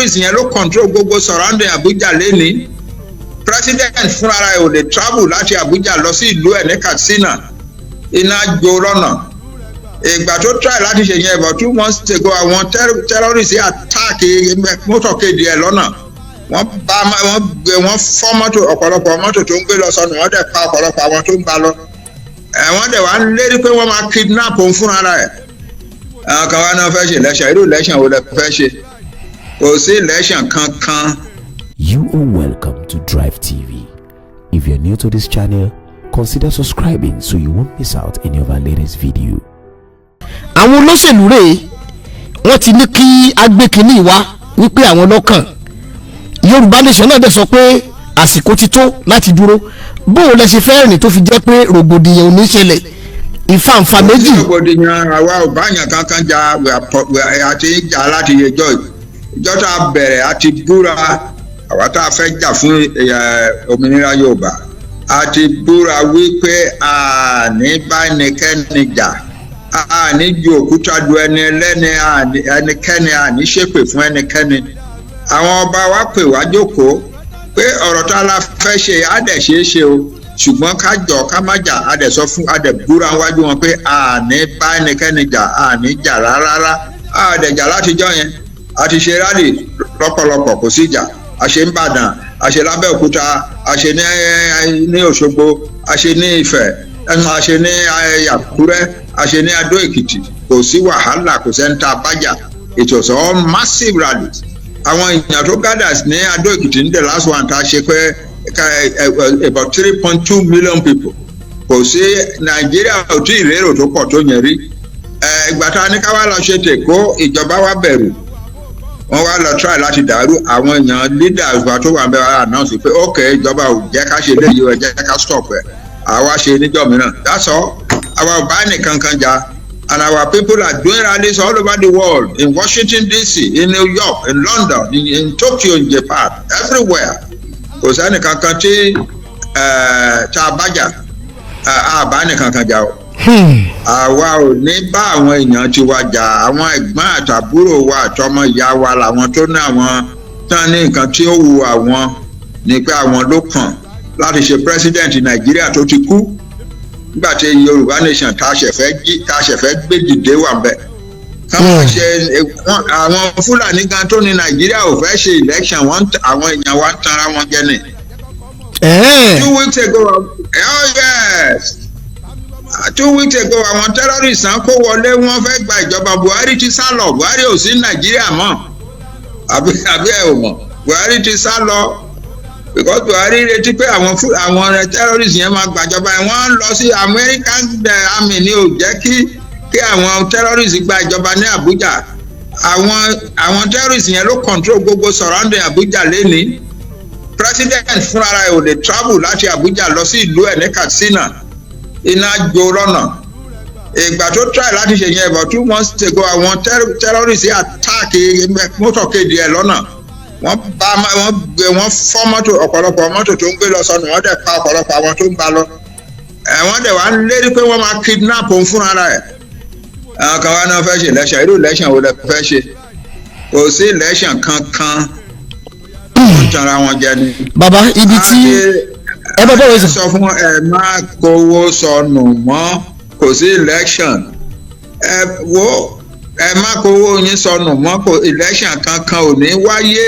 Terrorists yẹn ló control gbogbo surrounding Abuja lẹ́ni. President fúnra ẹ̀ ò lè travel láti Abuja lọ sí ìlú ẹ̀ ní Katsina, iná jó lọ́nà. Ìgbà tó try láti ṣe yẹn about 2 months ago, àwọn terrorists attack motorcade ẹ̀ lọ́nà. Wọ́n bá wọ́n gbé, wọ́n fọ́ mọ́tò, ọ̀pọ̀lọpọ̀ mọ́tò tó ń gbé lọ sọnù. Wọ́n dẹ̀ pa ọ̀pọ̀lọpọ̀ àwọn tó ń bá lọ. Wọ́n dẹ̀ wá ń lérí pé wọ́n máa kidnap òun fúnra ẹ̀. Àwọn kan wá náà fẹ́ ṣe election. Irú election wo lẹ fẹ́ ṣe? Kò sí election kankan. You are welcome to Drive TV. If you're new to this channel, consider subscribing so you won't miss out any of our latest video. Àwọn olóṣèlú rèé, wọ́n ti ní kí agbẹ́kínní wá wípé àwọn lọ́kàn Yorùbá Nation náà dẹ̀ sọ pé àsìkò ti tó láti dúró. Bóun lẹ ṣe fẹ́ rìn tó fi jẹ́ pé rògbòdìyàn ò ní ṣẹlẹ̀, ìfàǹfà méjì? Rògbòdìyàn, àwa ò bá yàn kankan jà. Àti jà láti yẹjọ́ ìjọ tá a bẹ̀rẹ̀ àti búra. Àwa tá a fẹ́ jà fún òmìnira Yorùbá, a ti búra wípé a ní bá ẹnikẹ́ni jà, a ní ju òkúta lu ẹni ẹlẹ́ni, ẹnikẹ́ni a ní ṣépè fún ẹnikẹ́ni. Àwọn ọba wa pè wá jókòó pé ọ̀rọ̀ tá a la fẹ́ ṣe á dẹ̀ ṣeé ṣe o, ṣùgbọ́n ká jọ ká má jà. Á dẹ̀ sọ fún, á dẹ̀ búra wájú wọn pé a ní bá ẹnikẹ́ni jà, a ní jà rárá. A dẹ̀ jà látijọ́ yẹn. A ti ṣe rally lọ́pọ̀lọpọ̀, kò sí ìjà. A ṣe n'Ìbàdàn, a ṣe l'Ábẹ́òkúta, a ṣe ní Òṣogbo, a ṣe ní Ifẹ̀, a ṣe ní Àkúrẹ́, a ṣe ní Adó Èkìtì. Kò sí wàhálà, kò sẹ́ni tá a bá jà. It was all massive rallies. Àwọn èèyàn tó gather ní Adó Èkìtì ní the last one tá a ṣe pé about 3.2 million people. Kò sí, Nàìjíríà ò tí ì rérò tó pọ̀ tó yẹn rí. Ìgbà tá a ní ká wá lọ ṣe tèkó, ìjọba wa bẹ̀rù, wọ́n wá lọ try láti dàrú. Àwọn èèyàn, leaders wa tó wà ń bẹ wá announce pé ok, ìjọba ò jẹ́ ká ṣe léyìí, ẹ jẹ́ ká stop ẹ̀, àwa ṣe níjọ́ mìíràn. That's all. Àwa ò bá nìkan kan jà, and our people are doing rallies all over the world, in Washington DC, in New York, in London, in Tokyo, in Japan, everywhere. Kò sẹ́ni kankan tí tá a bá jà. A bá nìkan kan jà o. Àwa ò ní bá àwọn èèyàn tiwa jà. Àwọn ẹ̀gbọ́n àtàbúrò wa àtọmọ ìyá wa làwọn tó ní, àwọn tán ní nǹkan tí ó wu àwọn ní pé àwọn ló kàn láti ṣe president Nàìjíríà tó ti kú, nígbà tí Yorùbá Nation tá a ṣẹ̀ fẹ́ jí, tá a ṣẹ̀ fẹ́ gbé dìde wà ń bẹ̀. Káwọn ṣe àwọn Fúlàní gan tó ní Nàìjíríà ò fẹ́ ṣe election wọn. Àwọn èèyàn wa ń tanra wọn jẹ ni. 2 weeks ago, oh yes, 2 weeks ago, àwọn terrorists ń kó wọlé, wọ́n fẹ́ gba ìjọba. Buhari ti sá lọ. Buhari ò sí Nàìjíríà mọ́. Àbí ẹ ò mọ̀? Buhari ti sá lọ because Buhari retí pé àwọn terrorists yẹn máa gbàjọba ẹ̀. Wọ́n lọ sí American Army ní ò jẹ́ kí àwọn terrorists gba ìjọba ní Abuja. Àwọn terrorists yẹn ló control gbogbo surrounding Abuja lẹ́ni. President fúnra ẹ̀ ò lè travel láti Abuja lọ sí ìlú ẹ̀ ní Katsina, iná jó lọ́nà. Ìgbà tó try láti ṣe yẹn about 2 months ago, àwọn terrorists attack motorcade ẹ̀ lọ́nà. Wọ́n bá wọ́n gbé, wọ́n fọ́ mọ́tò, ọ̀pọ̀lọpọ̀ mọ́tò tó ń gbé lọ sọnù. Wọ́n dẹ̀ pa ọ̀pọ̀lọpọ̀ àwọn tó ń bá lọ. Wọ́n dẹ̀ wá ń lérí pé wọ́n máa kidnap òun fúnra ẹ̀. Àwọn kan wá náà fẹ́ ṣe election. Irú election wo lẹ fẹ́ ṣe? Kò sí election kankan. Wọ́n tanra wọn jẹ ni. Bàbá, ibi tí ẹ bá bọ̀rọ̀ sọ fún ẹ, má kówó sọnù mọ́. Kò sí election. Ẹ wo, ẹ má kówó yín sọnù mọ́. Kò election kankan ò ní wáyé.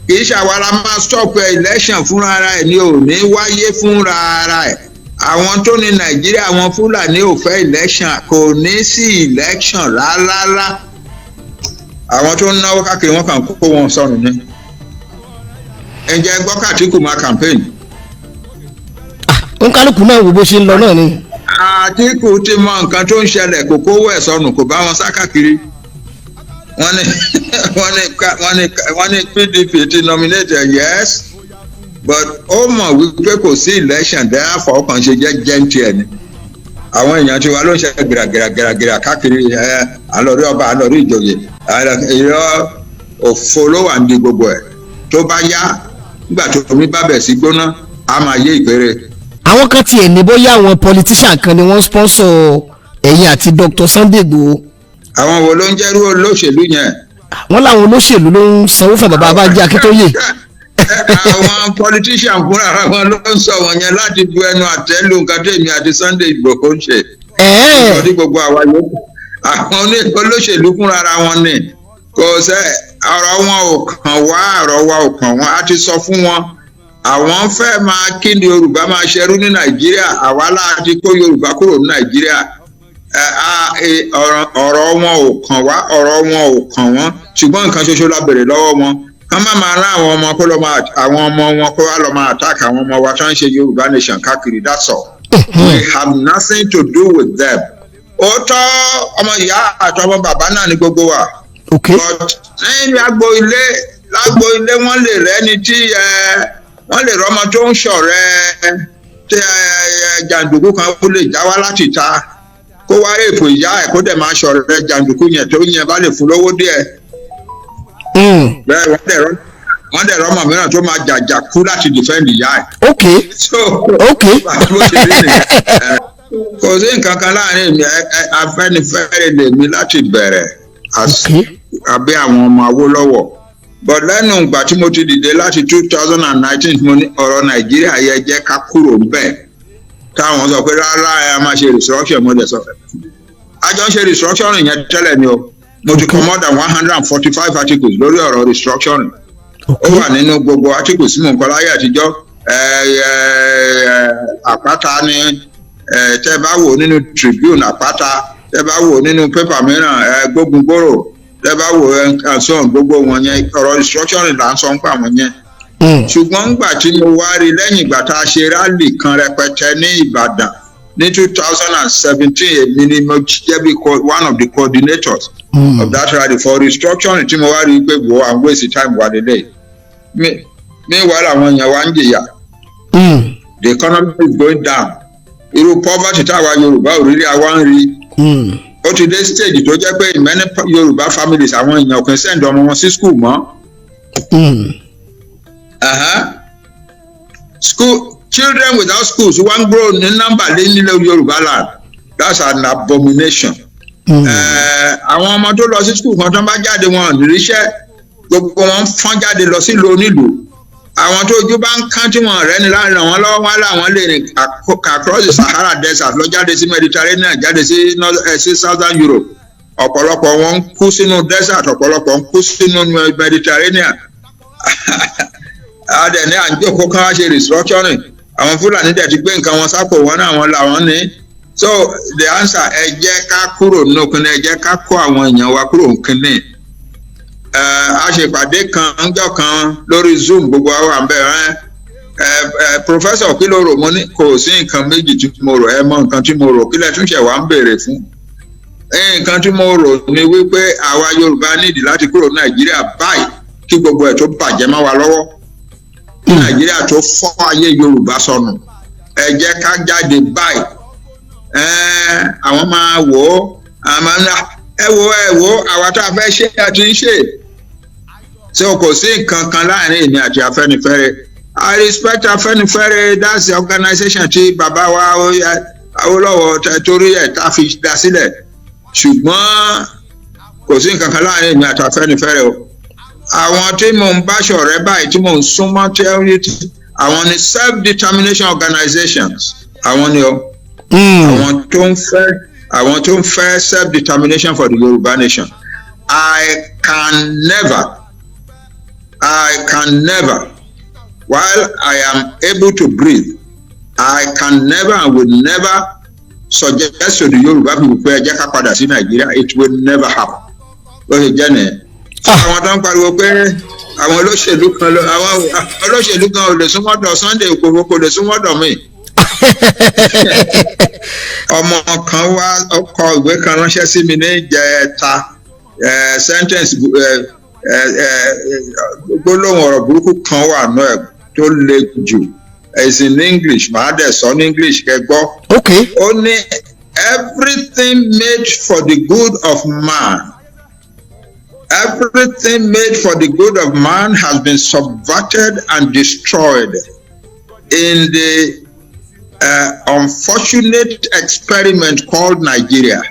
Kì í ṣàwa la máa stop ẹ. Election fúnra ara ẹ ní ò ní wáyé fúnra ara ẹ. Àwọn tó ní Nàìjíríà, àwọn Fúlàní ò fẹ́ election. Kò ní sí election rárá. Àwọn tó ń náwó káàkiri, wọn kàn kó wọn sọnù ni. Ǹjẹ́ gbọ́ k'Àtíkù máa campaign? Nkálukú náà wo bó ṣe ń lọ náà ni. Àtíkù ti mọ nǹkan tó ń ṣẹlẹ̀. Kò kówó ẹ̀ sọnù, kò bá wọn sá káàkiri. Wọ́n ní PDP ti nominate ẹ̀, yes, but ó mọ̀ wípé kò sí election, therefore ó kàn ṣe jẹ́jẹ́ ń tiẹ̀ ni. Àwọn èèyàn tiwa ló ń ṣe gìràgìràgìràgìrà káàkiri ẹ, àlọ́rí ọba, àlọ́rí ìjòyè. Irọ́, òfo ló wà ní gbogbo ẹ̀. Tó bá yá, nígbà tó omi bá bẹ̀ sí gbóná, á máa yé ìpèrè. Àwọn kan tiẹ̀ ní bóyá àwọn politician kan ni wọ́n sponsor ẹ̀yin àti Dr. Sunday Igboho. Àwọn wo ló ń jẹ́rú olóṣèlú yẹn? Wọ́n láwọn olóṣèlú ló ń sanwó fún bàbá Bánjí Akíntóyè. Àwọn politician fúnra wọn ló ń sọ wọn yẹn láti bu ẹnu àtẹ́ lu nǹkan tó èmi àti Sunday Igboho ń ṣe. Nítorí gbogbo àwa yòókù, àwọn olóṣèlú fúnra wọn ni kò sẹ́, ọ̀rọ̀ wọn ò kàn wá, ọ̀rọ̀ wa ò kàn wọ́n. A ti sọ fún wọn, àwọn fẹ́ máa kí ni Yorùbá máa ṣerú ní Nàìjíríà. Àwa láti kó Yorùbá kúrò ní Nàìjíríà. Ọ̀rọ̀ wọn ò kàn wá, ọ̀rọ̀ wọn ò kàn wọ́n. Ṣùgbọ́n nǹkan ṣoṣo la béèrè lọ́wọ́ wọn: kán má máa rán àwọn ọmọ kó lọ máa, àwọn ọmọ wọn kó wá lọ máa attack àwọn ọmọ wa tó ń ṣe Yorùbá nation káàkiri. That's all. We have nothing to do with them. Òótọ́, ọmọ ìyá àti ọmọ bàbá náà ní gbogbo wa. But ní lágbo ilé, wọ́n lè rẹ́ni tí ẹ wọ́n lè rọ́mọ tó ń ṣọ̀rẹ́ tí ẹ jàǹdùkú kan, ó lè já wá láti ta kó wá rape ìyá ẹ̀, kó dẹ̀ máa ṣọ̀rẹ́ jàǹdùkú yẹn, tó yẹn bá lè fún lówó díẹ̀. Bẹ́ẹ̀ wọ́n dẹ̀ rọ́mọ mìíràn tó máa jàjà kú láti defend ìyá ẹ̀. So bó ṣe rí nìyẹn. Kò sí nǹkan kan láàrin mi. Afẹ́nifẹ́re lèmi láti bẹ̀rẹ̀ àbí àwọn ọmọ Awólọ́wọ̀, but lẹ́nu ìgbà tí mo ti dìde láti 2019, mo ní ọ̀rọ̀ Nàìjíríà yẹ jẹ́ ká kúrò ńbẹ̀, táwọn sọ pé rárá, ẹ máa ṣe restructure. Mo dẹ̀ sọ, a jọ ń ṣe restructuring yẹn tẹ́lẹ̀ ni o. Mo ti kọ more than 145 articles lórí ọ̀rọ̀ restructuring. Ó wà nínú gbogbo articles tí mò ń kọ láyé àtijọ́. Àpáta ni tẹ́ bá wò nínú Tribune, àpáta, tẹ́ bá wò nínú pépà mìíràn, Gbógungbòrò, tẹ́ bá wò and so on, gbogbo wọn yẹn, ọ̀rọ̀ restructuring là ń sọ ń pa wọn yẹn. Ṣùgbọ́n ńgbà tí mo wá rí, lẹ́yìn ìgbà tá a ṣe rally kan rẹpẹtẹ ní Ìbàdàn ní 2017, èmi ni mo jẹ́ bí one of the coordinators of that rally for restructuring, tí mo wá rí i pé wo, à ń waste time wà lélẹ̀. Meanwhile, àwọn èèyàn wa ń jìyà. The economy is going down. Irú poverty táwa Yorùbá ò rí rí, àwa ń rí. Ó ti dé stage tó jẹ́ pé in many Yorùbá families, àwọn èèyàn kì í send ọmọ wọn sí school mọ́. School children without schools wọ́n grow ní nọ́mbà lé nílẹ̀ Yorùbá land. That's an abomination. Àwọn ọmọ tó lọ sí school kan, tó bá jáde, wọn ò ní ríṣẹ́. Gbogbo wọn fọ́n jáde lọ sílùú onílùú. Àwọn tó ojú bá ń kán tí wọn rẹ́ ni láàrin àwọn lọ́wọ́ wọn, làwọn lè rìn across the Sahara Desert lọ jáde sí Mediterranean, jáde sí Southern Europe. Ọ̀pọ̀lọpọ̀ wọn ń kú sínú desert, ọ̀pọ̀lọpọ̀ ń kú sínú Mediterranean. Adẹ̀ ní à ń jókòó kán wá ṣe restructuring. Àwọn Fúlàní dẹ̀ ti gbé nǹkan wọn sápò wọn náà, wọn làwọn ní. So the answer, ẹ jẹ́ ká kúrò nínú kinní, ẹ jẹ́ ká kó àwọn èèyàn wa kúrò nínú. A ṣe ìpàdé kan ńjọ́ kan lórí Zoom, gbogbo wa wà ń bẹ̀. Ẹ ẹ professor, kí ló rò? Mo ní kò sí nǹkan méjì tí mo rò. Ẹ mọ nǹkan tí mo rò, kí lẹ tún ṣẹ̀ wá ń béèrè fún? Nǹkan tí mo rò ni wípé àwa Yorùbá nídìí láti kúrò Nàìjíríà báyìí, kí gbogbo ẹ̀ tó bàjẹ́ mọ́ wa lọ́wọ́, kí Nàìjíríà tó fọ́ ayé Yorùbá sọnù. Ẹ jẹ́ ká jáde báyìí. Àwọn máa wò ó, àwọn máa ń ẹ wo, ẹ wo, àwa tá a fẹ́ ṣe àti ń ṣe. So kò sí nǹkan kan láàrin èmi àti Afẹ́nifẹ́re. I respect Afẹ́nifẹ́re. That's the organization tí bàbá wa Awólọ́wọ̀ torí ẹ̀ tá a fi dá sílẹ̀. Ṣùgbọ́n kò sí nǹkan kan láàrin èmi àti Afẹ́nifẹ́re o. Àwọn tí mò ń bá ṣọ̀rẹ́ báyìí, tí mò ń súnmọ́, tí àwọn ni self-determination organizations, àwọn ni o, àwọn tó ń fẹ́ self-determination for the Yorùbá nation. I can never, while I am able to breathe, I can never and will never suggest to the Yorùbá people pé ẹ jẹ́ ká padà sí Nàìjíríà. It will never happen. Ó ṣe jẹ́ nìyẹn. Àwọn tó ń pariwo pé àwọn olóṣèlú kan lọ, àwọn olóṣèlú kan ò lè súnmọ́dọ̀ Sunday Igboho, kò lè súnmọ́dọ̀ mi. Ọmọ kan wá kọ ìwé kan ránṣẹ́ sí mi ní ìjẹta. Sentence, gbólóhùn ọ̀rọ̀ burúkú kan wà nù ẹ̀ tó le jù. It's in English, màá dẹ̀ sọ ní English kẹ́ gbọ́. Ó ní, "Everything made for the good of man, everything made for the good of man has been subverted and destroyed in the unfortunate experiment called Nigeria."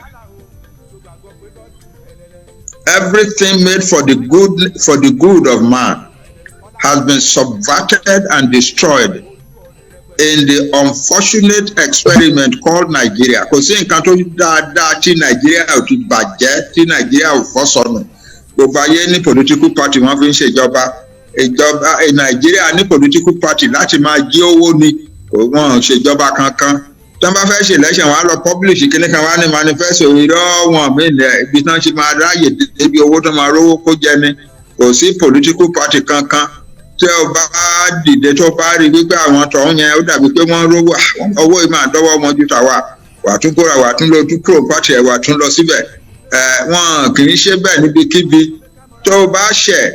Everything made for the good of man has been subverted and destroyed in the unfortunate experiment called Nigeria. Kò sí nǹkan tó dáadáa tí Nàìjíríà ò ti bàjẹ́, tí Nàìjíríà ò fọ́ sọnù. Gbogbo ayé ní political party, wọ́n fi ń ṣèjọba. Ìjọba Nàìjíríà ní political party láti máa jí owó ni, wọn ò ṣèjọba kankan. Tí wọ́n bá fẹ́ ṣe election, wọn á lọ publish kíní kan, wọn á ní manifesto. Irọ́ wọn mí ní ibi tí wọ́n ṣe máa ráyè débi owó tó máa rówó kó jẹ ni. Kò sí political party kankan. Tí o bá dìde, tó bá rí wípé àwọn tọ̀hún yẹn, ó dàbí pé wọ́n rówó, owó yìí máa dọ́wọ́ wọn ju tàwa, wà tún kóra, wà tún lọ tún kúrò party ẹ̀, wà tún lọ síbẹ̀. Ẹ̀ wọn kì í ṣe bẹ́ẹ̀ níbikíbi. Tó o bá ṣẹ̀,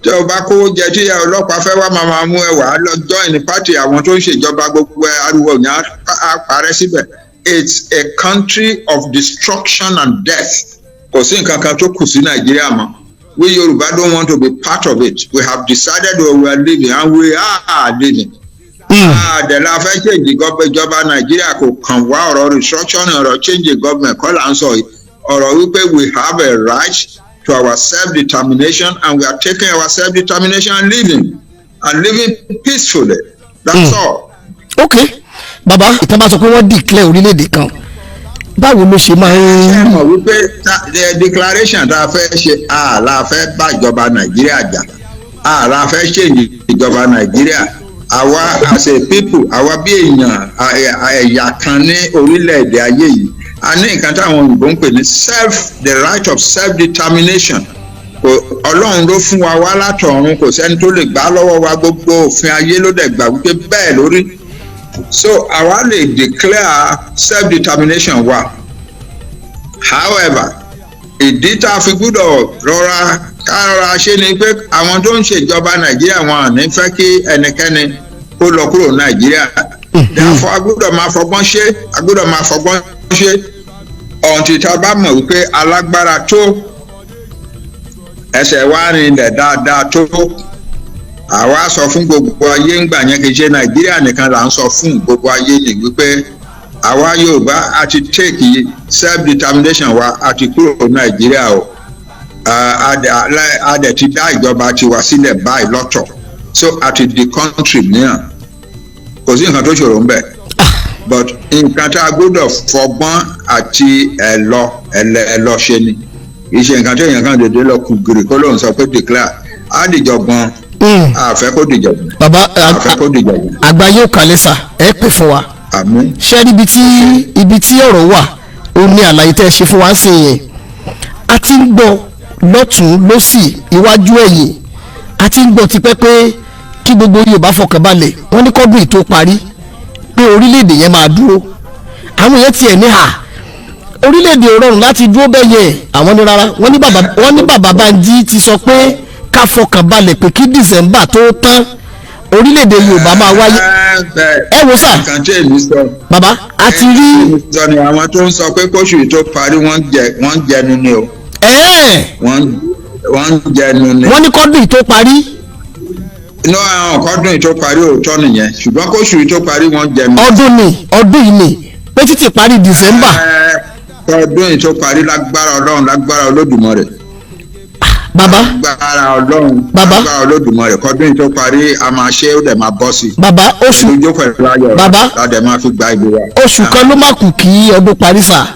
tó o bá kówó jẹ, tí ọlọ́pàá fẹ́ wá máa mú ẹ, wà á lọ join party àwọn tó ń ṣèjọba. Gbogbo ariwo yẹn á parẹ́ síbẹ̀. It's a country of destruction and death. Kò sí nǹkan kan tó kù sí Nàìjíríà mọ́. We Yorùbá don't want to be part of it. We have decided where we are living and we are living. Àdẹ̀là fẹ́ change ìjọba Nàìjíríà, kò kàn wá. Ọ̀rọ̀ restructuring, ọ̀rọ̀ change government kọ́ là ń sọ yìí. Ọ̀rọ̀ wípé we have a right to our self-determination and we are taking our self-determination and living peacefully. That's all. Ok bàbá, ìtàn bá sọ pé wọ́n declare orílẹ̀-èdè kan, báwo ló ṣe máa ń? Ṣé mọ̀ wípé the declaration tá a fẹ́ ṣe, àlà fẹ́ bá ìjọba Nàìjíríà jà, àlà fẹ́ change ìjọba Nàìjíríà. Àwa as a people, àwa bí èèyàn, ẹ̀yà kan ní orílẹ̀-èdè ayé yìí, a ní nǹkan táwọn òyìnbó ń pè ní self the right of self determination. Kò Ọlọ́run ló fún wa wá látọ̀run, kò sẹ́ni tó lè gbà lọ́wọ́ wa. Gbogbo òfin ayé ló dẹ̀ gbà wípé bẹ́ẹ̀ lórí. So àwa lè declare self determination wa. However, ìdí tá a fi gbúdọ̀ rọra, ká rọra ṣe ni pé àwọn tó ń ṣèjọba Nàìjíríà, wọn ò ní fẹ́ kí ẹnikẹ́ni kó lọ kúrò Nàìjíríà. Therefore, a gbúdọ̀ máa fọgbọ́n ṣe, a gbúdọ̀ máa fọgbọ́n ṣe ọ̀ǹtì tá a bá mọ̀ wípé alágbára tó ẹsẹ̀ wá rinlẹ̀ dáadáa tó. Àwa sọ fún gbogbo ayé ńgbà yẹn, kì í ṣe Nàìjíríà nìkan là ń sọ fún, gbogbo ayé ni wípé àwa Yorùbá a ti take self determination wa, a ti kúrò Nàìjíríà o. A dẹ̀ ti dá ìjọba tiwa sílẹ̀ báyìí lọ́tọ̀, so a ti di country mìíràn. Kò sí nǹkan tó ṣòro ń bẹ̀, but nǹkan tá a gbọ́dọ̀ fọgbọ́n àti ẹ̀lọ ẹ̀lẹ́ ẹ̀lọ ṣe ni. Kì í ṣe nǹkan tó èèyàn kan dédé lọ kù gìrì kó lóun sọ pé declare á dìjọ̀gbọ́n. Àfẹ́ kó dìjọ̀gbọ́n. Bàbá, àfẹ́ kó dìjọ̀gbọ́n. Àgbà yóò kalẹ̀ sà, ẹ pè fún wa. Àmín. Ṣé rí ibi tí ọ̀rọ̀ wà, ó ní àlàyé tẹ́ ẹ ṣe fún wa ń sìn yẹn. A ti ń gbọ́ lọ́tún lọ́sì, iwájú, ẹ̀yìn, a ti ń gbọ́ tipẹ́ pé kí gbogbo Yorùbá fọkàn balẹ̀. Wọ́n ní kọ́dún yìí tó parí pé orílẹ̀-èdè yẹn máa dúró. Àwọn yẹn tiẹ̀ ní hà orílẹ̀-èdè ò rọrùn láti dúró bẹ́ẹ̀ yẹn. Àwọn ní rárá, wọ́n ní bàbá Bánjí ti sọ pé ká fọkàn balẹ̀ pé kí December tó tán, orílẹ̀-èdè Yorùbá máa wáyé. Ẹ wo sà. Nǹkan tí èmi sọ. Bàbá, a ti rí. Sọ ni àwọn tó ń sọ pé kóṣù yìí tó parí, wọ́n ń jẹnu ni o. Wọ́n ń jẹnu ni. Wọ́n ní kọ́dún yìí tó parí. Inú àwọn kọ́dún yìí tó parí, òótọ́ nìyẹn, ṣùgbọ́n kóṣù yìí tó parí, wọ́n jẹnu. Ọdún ni, ọdún yìí ni, pé títí parí December. Ọdún yìí tó parí, lágbára Ọlọ́run, lágbára Olódùmarè. Bàbá. Lágbára Ọlọ́run. Bàbá. Lágbára Olódùmarè, kọ́dún yìí tó parí, a máa ṣe é, ó dẹ̀ máa bọ́ sí i. Bàbá, oṣù ìlú pẹ̀lú ayọ̀. Bàbá. La dẹ̀ máa fi gba ìbò wa. Oṣù kan ló má kù kí ọdún parí sà.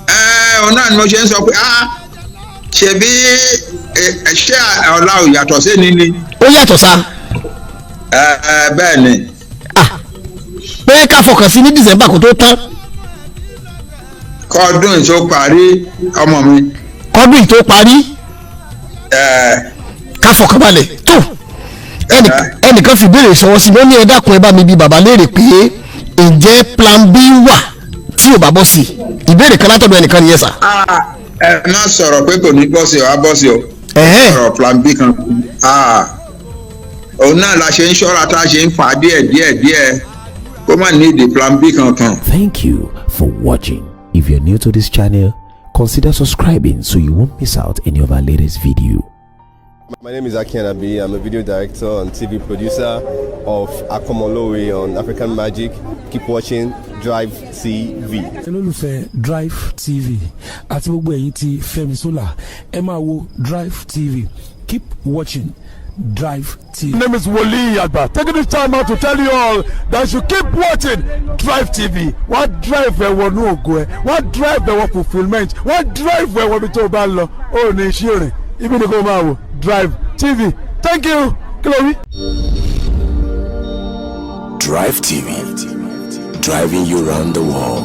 Ẹ òun náà ni mo ṣe ń sọ pé ṣebí ṣé ọ̀la ò yàtọ̀ sí ni ni. Ó yàtọ̀ sá. Ẹ ẹ bẹ́ẹ̀ ni. Pé ká fọkàn sí ní December kó tó tán. Kọ́dún yìí tó parí, ọmọ mi. Kọ́dún yìí tó parí. Ká fọkàn balẹ̀ tó. Ẹnìkan fi ìbéèrè sọwọ́ sí mi, ó ní ẹ dákun, ẹ bá mi bi bàbá léèrè pé ǹjẹ́ plan B wà tí ò bá bọ́ sí i? Ìbéèrè kan látọ̀dọ̀ ẹnìkan nìyẹn sà. Ẹ má sọ̀rọ̀ pé kò ní bọ́ sí o, á bọ́ sí o. Sọ̀rọ̀ plan B kan, òun náà la ṣe ń ṣọ́ra tá a ṣe ń fà á díẹ̀ díẹ̀ díẹ̀, kó má ní ìdí plan B kankan. Thank you for watching. If you're new to this channel, consider subscribing so you won't miss out any of our latest video. My name is Aki Anabi. I'm a video director and TV producer of Akomolowe on African Magic. Keep watching Drive TV. Olólùfẹ́ Drive TV àti gbogbo ẹ̀yin tí Fẹ́mi Sola, ẹ máa wo Drive TV. Keep watching Drive TV. My name is Wole Agba. Taking this time out to tell you all that you keep watching Drive TV. Wọ́n drive ẹ wọnú ògo ẹ, wọ́n drive ẹ wọ fulfilment, wọ́n drive ẹ wọ ibi tó o bá ń lọ. Ó ní iṣẹ́ rìn, ibi ni kò máa wò Drive TV. Thank you. Kí ló wí? Drive TV, driving you round the world.